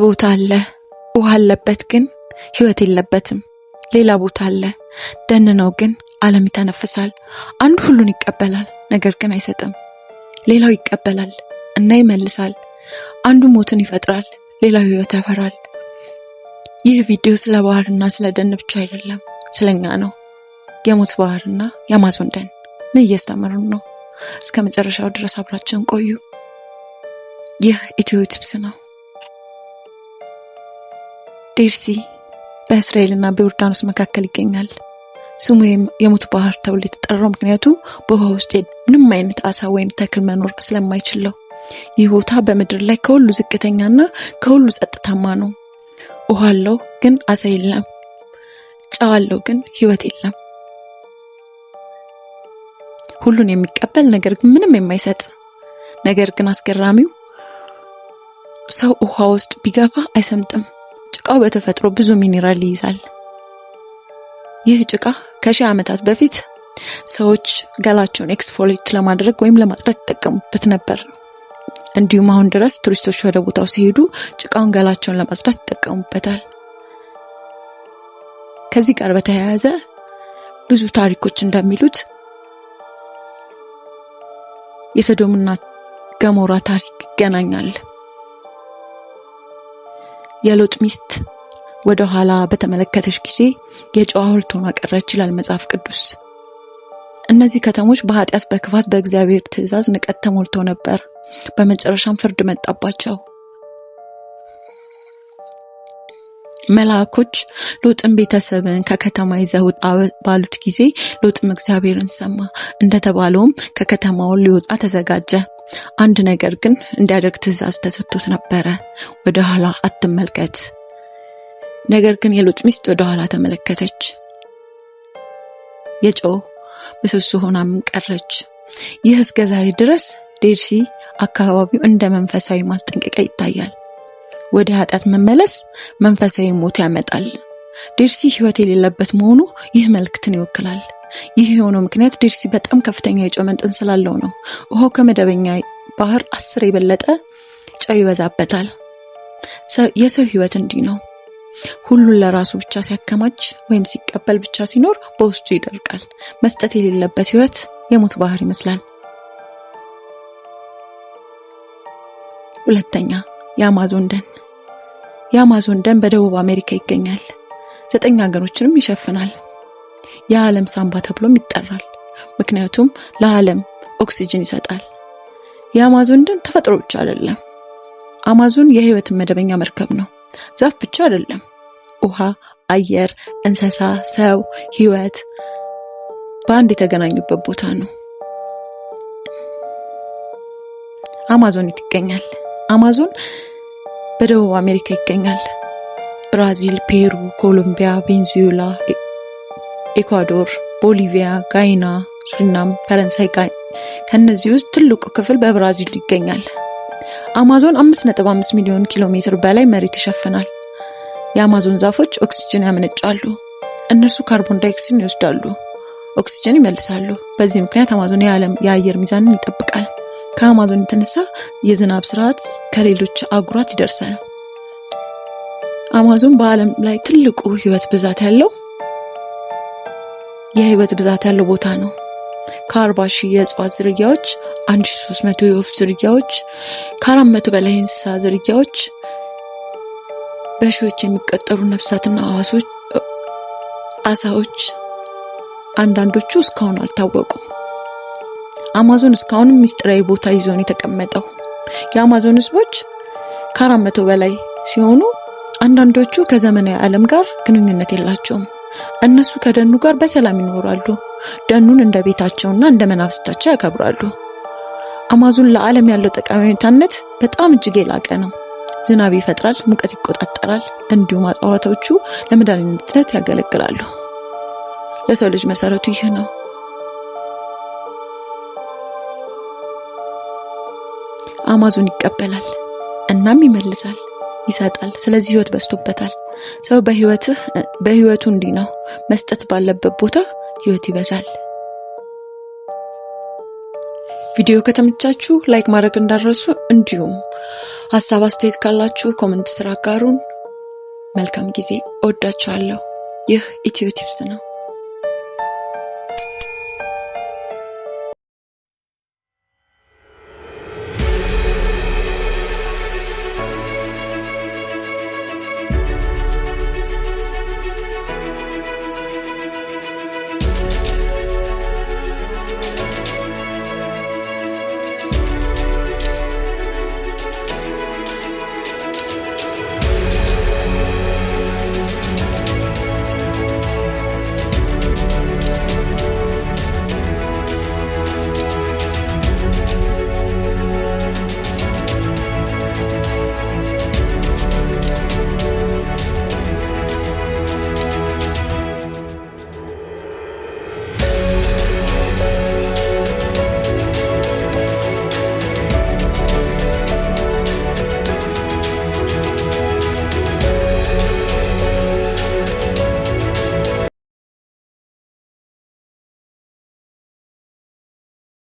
ቦታ አለ፣ ውሃ አለበት ግን ህይወት የለበትም። ሌላ ቦታ አለ፣ ደን ነው ግን ዓለም ይተነፍሳል። አንዱ ሁሉን ይቀበላል፣ ነገር ግን አይሰጥም። ሌላው ይቀበላል እና ይመልሳል። አንዱ ሞትን ይፈጥራል፣ ሌላው ህይወት ያፈራል። ይህ ቪዲዮ ስለ ባህርና ስለ ደን ብቻ አይደለም፣ ስለኛ ነው። የሞት ባህርና የአማዞን ደን ምን እያስተማሩን ነው? እስከ መጨረሻው ድረስ አብራችሁን ቆዩ። ይህ ኢትዮ ቲፕስ ነው። Dead Sea በእስራኤልና በዮርዳኖስ መካከል ይገኛል። ስሙ የሞት ባህር ተብሎ የተጠራው ምክንያቱ በውሃ ውስጥ ምንም አይነት አሳ ወይም ተክል መኖር ስለማይችል ነው። ይህ ቦታ በምድር ላይ ከሁሉ ዝቅተኛና ከሁሉ ጸጥታማ ነው። ውሃ አለው ግን አሳ የለም። ጨው አለው ግን ህይወት የለም። ሁሉን የሚቀበል ነገር ግን ምንም የማይሰጥ ነገር ግን አስገራሚው ሰው ውሃ ውስጥ ቢገባ አይሰምጥም። ጭቃው በተፈጥሮ ብዙ ሚኔራል ይይዛል። ይህ ጭቃ ከሺህ ዓመታት በፊት ሰዎች ገላቸውን exfoliate ለማድረግ ወይም ለማጽዳት ይጠቀሙበት ነበር። እንዲሁም አሁን ድረስ ቱሪስቶች ወደ ቦታው ሲሄዱ ጭቃውን ገላቸውን ለማጽዳት ይጠቀሙበታል። ከዚህ ጋር በተያያዘ ብዙ ታሪኮች እንደሚሉት የሰዶምና ገሞራ ታሪክ ይገናኛል። የሎጥ ሚስት ወደ ኋላ በተመለከተች ጊዜ የጨው ሐውልት ሆና ቀረች ይላል መጽሐፍ ቅዱስ። እነዚህ ከተሞች በኃጢአት፣ በክፋት፣ በእግዚአብሔር ትእዛዝ ንቀት ተሞልተው ነበር። በመጨረሻም ፍርድ መጣባቸው። መልአኮች ሎጥን ቤተሰብን ከከተማ ይዘህ ውጣ ባሉት ጊዜ ሎጥም እግዚአብሔርን ሰማ፣ እንደተባለውም ከከተማው ሊወጣ ተዘጋጀ። አንድ ነገር ግን እንዲያደርግ ትእዛዝ ተሰጥቶት ነበረ፣ ወደ ኋላ አትመልከት። ነገር ግን የሎጥ ሚስት ወደ ኋላ ተመለከተች፣ የጨው ምሰሶ ሆናም ቀረች። ይህ እስከ ዛሬ ድረስ Dead Sea አካባቢው እንደ መንፈሳዊ ማስጠንቀቂያ ይታያል። ወደ ኃጢአት መመለስ መንፈሳዊ ሞት ያመጣል። Dead Sea ሕይወት የሌለበት መሆኑ ይህ መልእክትን ይወክላል። ይህ የሆነው ምክንያት Dead Sea በጣም ከፍተኛ የጨው መጠን ስላለው ነው። ውሃው ከመደበኛ ባህር 10 የበለጠ ጨው ይበዛበታል። የሰው ሕይወት እንዲህ ነው። ሁሉን ለራሱ ብቻ ሲያከማች ወይም ሲቀበል ብቻ ሲኖር በውስጡ ይደርቃል። መስጠት የሌለበት ሕይወት የሞት ባህር ይመስላል። ሁለተኛ፣ የአማዞን ደን። የአማዞን ደን በደቡብ አሜሪካ ይገኛል። 9 ሀገሮችንም ይሸፍናል። የዓለም ሳንባ ተብሎም ይጠራል። ምክንያቱም ለዓለም ኦክሲጅን ይሰጣል። የአማዞን ደን ተፈጥሮ ብቻ አይደለም። አማዞን የህይወት መደበኛ መርከብ ነው። ዛፍ ብቻ አይደለም። ውሃ፣ አየር፣ እንስሳ፣ ሰው፣ ህይወት በአንድ የተገናኙበት ቦታ ነው። አማዞን የት ይገኛል? አማዞን በደቡብ አሜሪካ ይገኛል። ብራዚል፣ ፔሩ፣ ኮሎምቢያ፣ ቬንዙዌላ፣ ኤኳዶር፣ ቦሊቪያ፣ ጋይና፣ ሱሪናም፣ ፈረንሳይ። ከነዚህ ውስጥ ትልቁ ክፍል በብራዚል ይገኛል። አማዞን 5.5 ሚሊዮን ኪሎ ሜትር በላይ መሬት ይሸፍናል። የአማዞን ዛፎች ኦክሲጅን ያመነጫሉ። እነርሱ ካርቦን ዳይኦክሳይድን ይወስዳሉ፣ ኦክሲጅን ይመልሳሉ። በዚህ ምክንያት አማዞን የዓለም የአየር ሚዛንን ይጠብቃል። ከአማዞን የተነሳ የዝናብ ስርዓት ከሌሎች አህጉራት ይደርሳል። አማዞን በዓለም ላይ ትልቁ ህይወት ብዛት ያለው የህይወት ብዛት ያለው ቦታ ነው። ከ40 ሺህ የእጽዋት ዝርያዎች፣ 1300 የወፍ ዝርያዎች፣ ከ400 በላይ የእንስሳ ዝርያዎች፣ በሺዎች የሚቆጠሩ ነፍሳትና አሳዎች፣ አንዳንዶቹ እስካሁን አልታወቁም። አማዞን እስካሁንም ሚስጥራዊ ቦታ ይዞ ነው የተቀመጠው። የአማዞን ህዝቦች ከ400 በላይ ሲሆኑ አንዳንዶቹ ከዘመናዊ ዓለም ጋር ግንኙነት የላቸውም። እነሱ ከደኑ ጋር በሰላም ይኖራሉ። ደኑን እንደ ቤታቸውና እንደ መናፍስታቸው ያከብራሉ። አማዞን ለዓለም ያለው ጠቀሜታነት በጣም እጅግ የላቀ ነው። ዝናብ ይፈጥራል፣ ሙቀት ይቆጣጠራል፣ እንዲሁም እጽዋቶቹ ለመድኃኒትነት ያገለግላሉ። ለሰው ልጅ መሰረቱ ይህ ነው። አማዞን ይቀበላል እናም ይመልሳል፣ ይሰጣል። ስለዚህ ህይወት በዝቶበታል። ሰው በህይወቱ እንዲህ ነው። መስጠት ባለበት ቦታ ህይወት ይበዛል። ቪዲዮ ከተመቻችሁ like ማድረግ እንዳትረሱ፣ እንዲሁም ሀሳብ አስተያየት ካላችሁ comment ስር አጋሩን። መልካም ጊዜ። እወዳችኋለሁ። ይህ ኢትዮ ቲፕስ ነው።